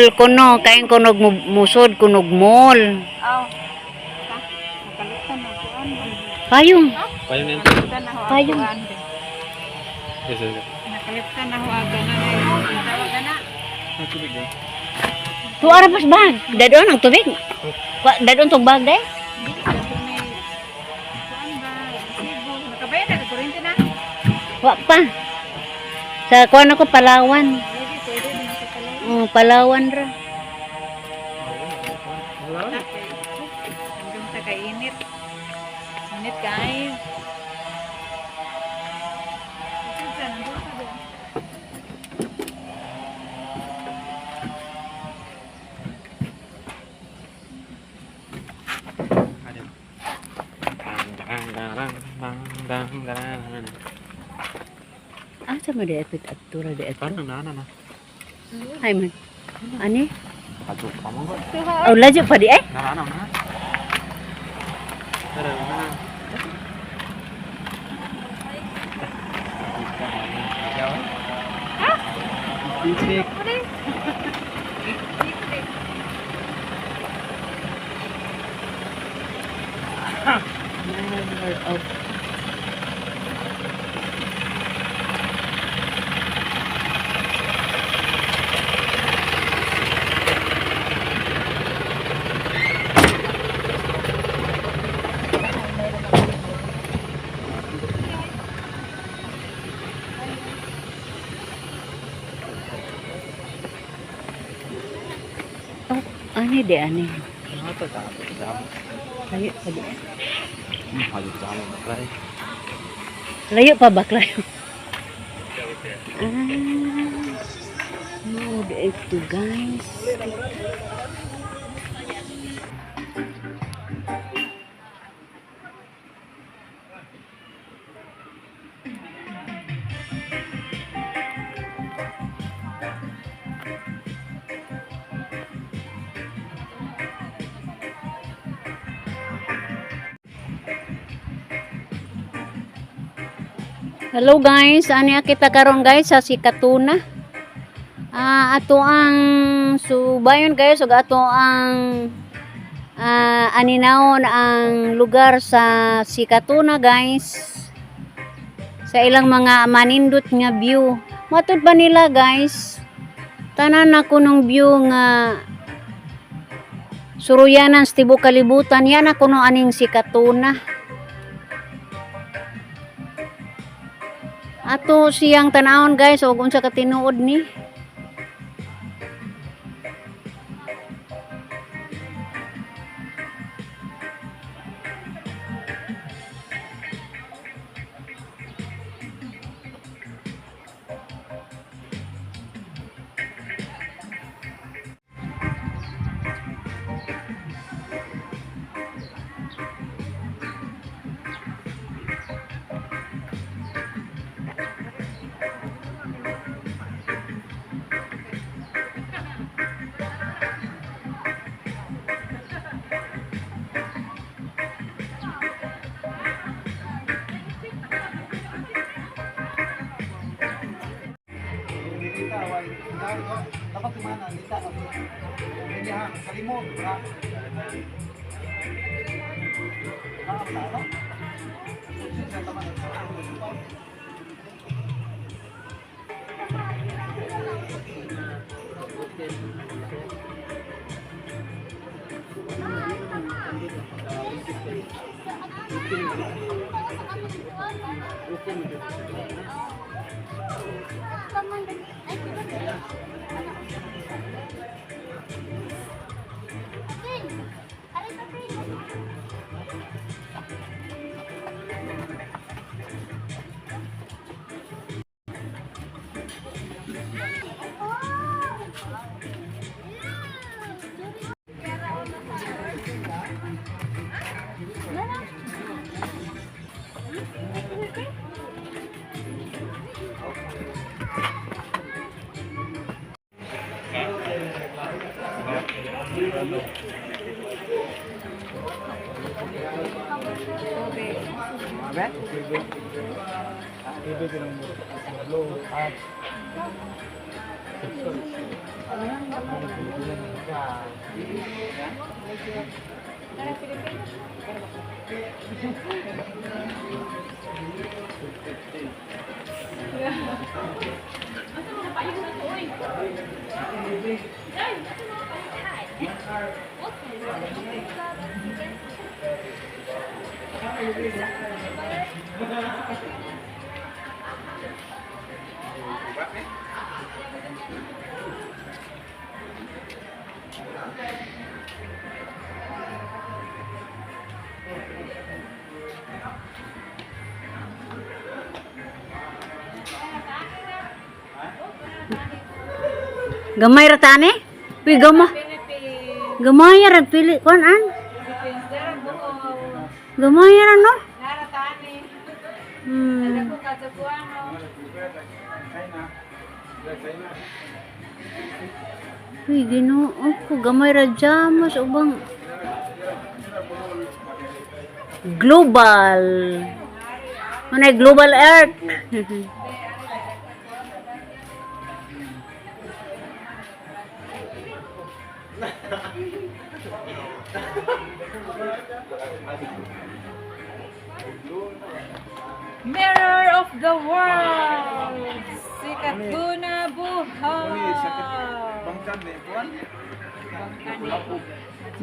Mall kuno, kain kunog musod kunog mall. Aw. Nakalitan na kuan. Payong. Payong yan. Nakalitan na ho ang Payong. kuan. Yes. Nakalitan na ho ang gana na. Tawag na. Ang tubig eh. Tuara pas bag. Dadon ang tubig. Dadon tong bag day. Di ato may kuan ba? Resibo. Nakabayad na kuryente na. Wa pa. Sa kuan ako Palawan. Pwede, pwede na sa kalay. Oh, Palawan ra. Hanggang sa kainit. Init kayo. Ano? Dang, dang, dang, dang, dang, dang, dang. Asa man di apit atura di ato. Parang nana na. Ay man. Ani? Kadyo pa mo ko. Oh, lajo pa di eh. Nana na. Tara na. Titik. Number of. Oh, ani di ani. Ano to? Damo. Layo pa di. Hayo damo baklay. Layo pa ba, Klayo? Ah, no, ito guys. Hello guys, ani kita karon guys sa Sikatuna. Ah, ato ang subayon guys ug ato ang aninawon ang lugar sa Sikatuna guys. Sa ilang mga manindot nga view. Matud pa nila guys. Tanan na kunong view nga suruyanan sa tibuok kalibutan yan na kuno aning Sikatuna. Ato siyang tanawon guys og unsa ka tinuod ni. Gamay ra ta ani? Uy, gama. Philippines. Gamay ra pili kon an. Philippines. Dara buo. Gamay ra no. Nara tani. Ako Katapuano. Uy, Ginoo ko gamay ra jamos ubang global. Manay global earth. Mirror of the world. Sikatuna buhaw.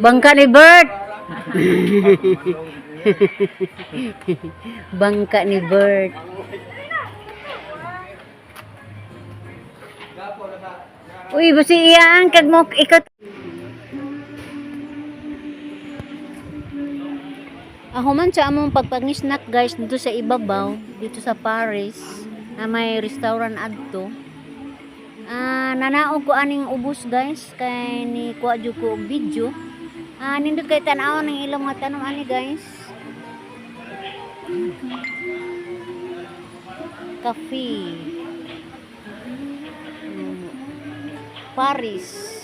Bangka ni Bert. Bangka ni Bert. Uy, basi iyaan kag mo ikat. Ako man sa among pagpag-snack guys dito sa ibabaw, dito sa Paris, na may restaurant adto. Ah, nanaog ko aning ubos guys kay ni kuha jud ko og video. Ah, nindot kay tan-awon ang ilang mga tanom ani guys. Cafe. Paris.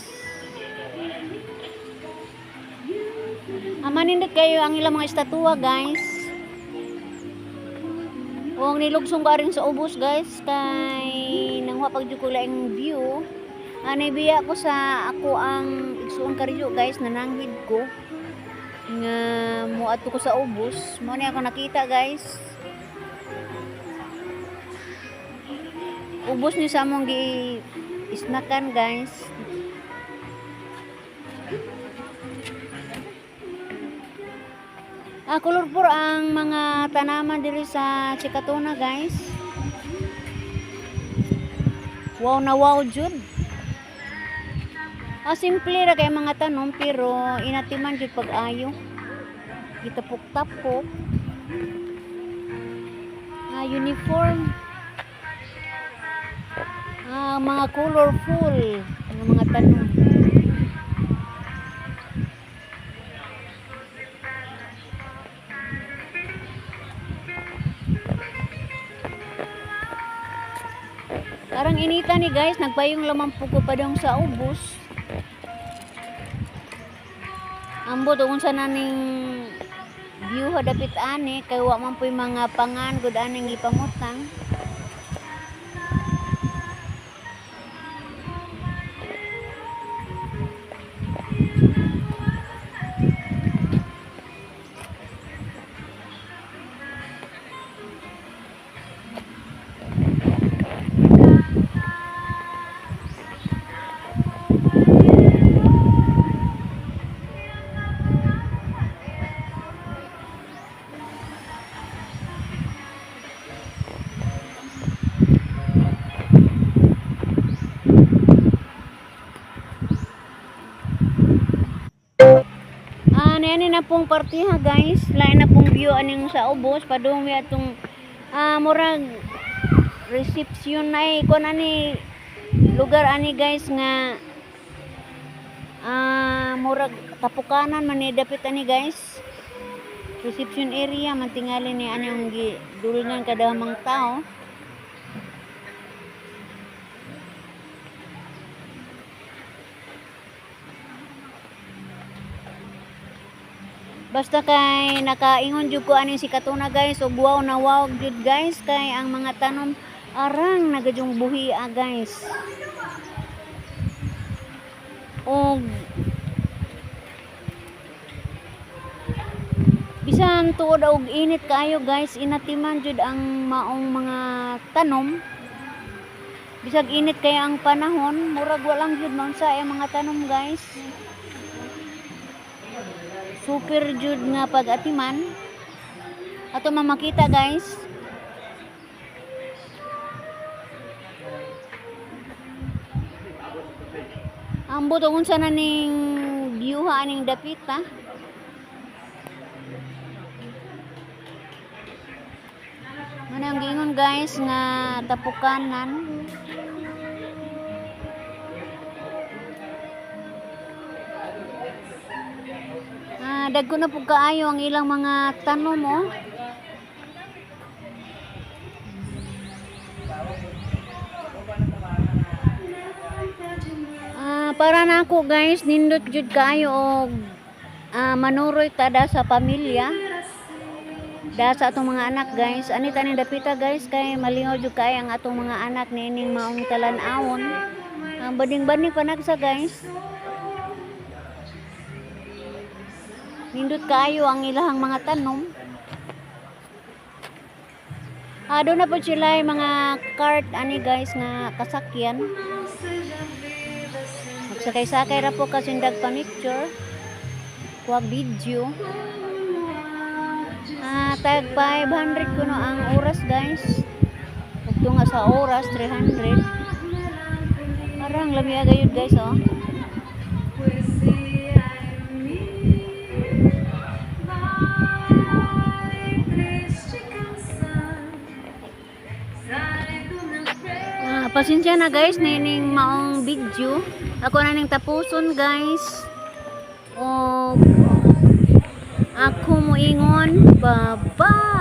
Ah, manindot kayo ang ilang mga estatua guys. Ug nilugsong ko rin sa ubos guys kay nanghuwa pag jud ko laing view. Anay biya ko sa ako ang igsuon kariyo guys, nananghid ko nga moadto ko sa ubos. Mao ni ako nakita guys. Ubos ni sa among gi snackan guys. Ah, colorful ang mga tanaman diri sa Chikatuna, guys. Wow na wow jud. Ah, simple ra kay mga tanom pero inatiman jud pag-ayo. Gitapok-tapok. Ah, uniform. Ah, mga colorful ang mga tanom. Parang inita ni guys, nagpayong lamang po ko pa dong sa ubos. Ambot unsa na ning view hadapit ani kay wa man po'y mga pangan gud aning gipamutang. Ah, ani na pong partiha guys. Lain na pong view aning sa ubos padung wi atong murag reception na eh kon ani lugar ani guys nga murag tapukanan man ni dapit ani guys. Reception area man tingali ni ani ang gidulngan kadamang tao. Basta kay nakaingon jud ko aning si Katuna guys ug wow na wow jud guys kay ang mga tanom arang nagadyong buhi ah, guys. Og bisan tuod og init kaayo guys, inatiman jud ang maong mga tanom. Bisag init kaya ang panahon, murag walang jud maunsa ang mga tanom guys. Super jud nga pag-atiman. Ato mamakita guys. Ambot og unsa na ning view ha aning dapita. Manang giingon guys nga tapukanan. Ah, dagko na pud kaayo ang ilang mga tanom oh. Ah, para na ako guys, nindot jud kaayo og manuroy tada sa pamilya. Da sa atong mga anak guys. Ani taning dapita guys kay malingaw jud kaayo ang atong mga anak niining maong talan-awon. Ang bading-bading panagsa guys. Nindot kaayo ang ilahang mga tanom. Ah, doon na po sila yung mga cart ani guys nga kasakyan. Magsakay-sakay ra po kasindag pa picture. Kuwag video. Ah, tag 500 kuno ang oras guys. Ugto nga sa oras 300. Parang lami gayud guys oh. Ah, pasensya na guys nining maong video. Ako na ning tapuson guys. O ako moingon, bye-bye.